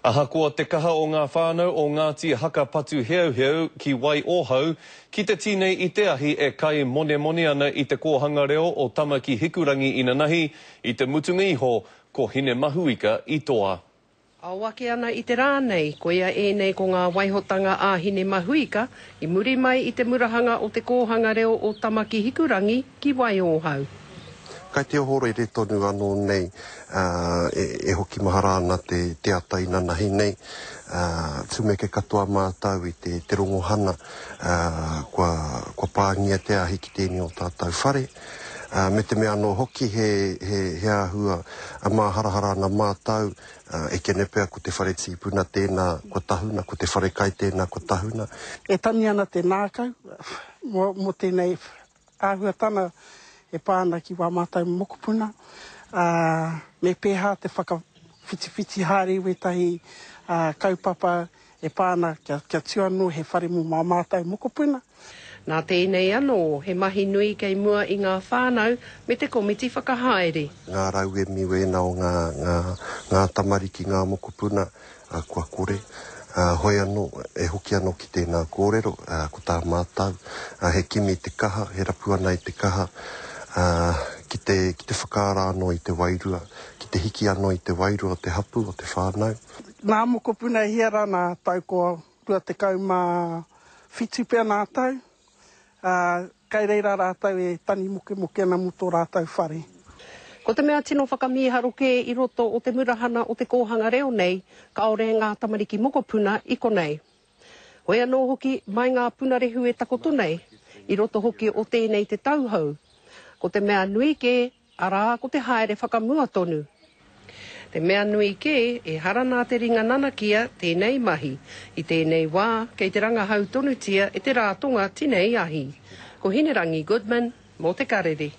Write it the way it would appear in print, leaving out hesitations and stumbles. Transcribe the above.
Ahakoa te kaha o ngā whānau o Ngāti Haka Patuheuheu ki Waiōhau ki te tinei i te ahi e kai monemone ana i te kōhanga reo o Tama ki Hikurangi inanahi, i te mutunga iho ko Hinemahuika i toa. Ao ake ana i te rā nei, koia ēnei ko ngā waihotanga a Hinemahuika i muri mai i te murahanga o te kōhanga reo o Tama ki Hikurangi ki Waiōhau. Kai te ohorere tonu anō nei e hoki mahara ana te ata inanahi nei, tumeke katoa mātau i te rongohana kua pāngia te ahi ki tēnei o tātau whare. Me te mea anō hoki he āhua māharahara ana mātau, e kene pea ko te whare tīpuna tēnā kua tahuna, ko te whare kai tēnā kua tahuna. E tangi ana te nākau mō tēnei āhuatana e pā ana ki wā mātou mokopuna, ā, me pēhā te whakawhitiwhiti haere i wētahi kaupapa e pā ana kia tū anō he whare mō wā mātou mokopuna. Nā tēnei anō, he mahi nui kei mua i ngā whānau me te komiti whakahaere. Ngā rauemi wēnā o ngā, ngā, ngā tamariki, ngā mokopuna, kua kore. Hoi anō, e hoki anō ki tēnā kōrero, ko tā mātau, he kimi i te kaha, he rapu ana i te kaha, ki te, ki te whakaara anō i te wairua, ki te hiki anō i te wairua o te hapū, o te whānau. Ngā mokopuna e hia rā nā tau kua 27 pea nā tau, ā, kei reira rātou e tani mokemoke ana mō tō rātou whare. Ko te mea tino whakamīharo kē i roto o te murahana o te kōhanga reo nei, kāore ngā tamariki mokopuna i konei. Hoi anō hoki, mai ngā punarehu e takoto nei, i roto hoki o tēnei te tauhou. Ko te mea nui kē, Arā, ko te haere whakamua tonu. Te mea nui kē, ehara nā te ringa nanakia tēnei mahi. I tēnei wā, kei te rangahau tonutia e te rātonga tinei ahi. Ko Hinerangi Goodman, mō Te Karere.